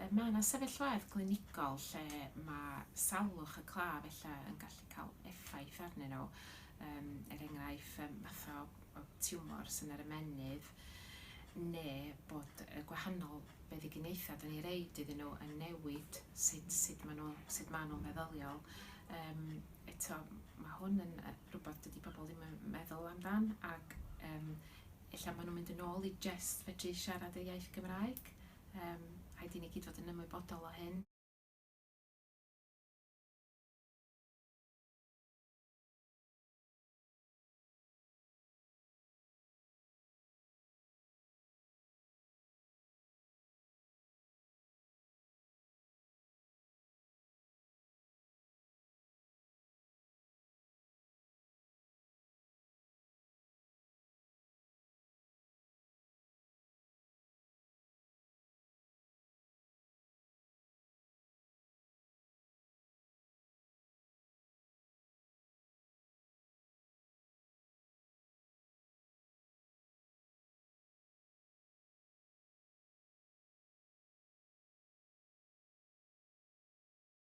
Mae yna sefyllfaoedd glinigol lle mae salwch y claf ella yn gallu cael effaith arnyn nhw. Er enghraifft, mathau o tiwmor sy'n ar ymennydd, neu bod y gwahanol feddyginiaethau da ni reid iddyn nhw yn newid sut, sut maen nhw, sut maen nhw'n feddyliol. Eto, mae hwn yn rhywbeth dydy pobl ddim yn meddwl amdan, ac ella maen nhw'n mynd yn ôl i jyst fedru siarad y iaith Gymraeg. Rhaid i ni gyd fod yn ymwybodol o hyn.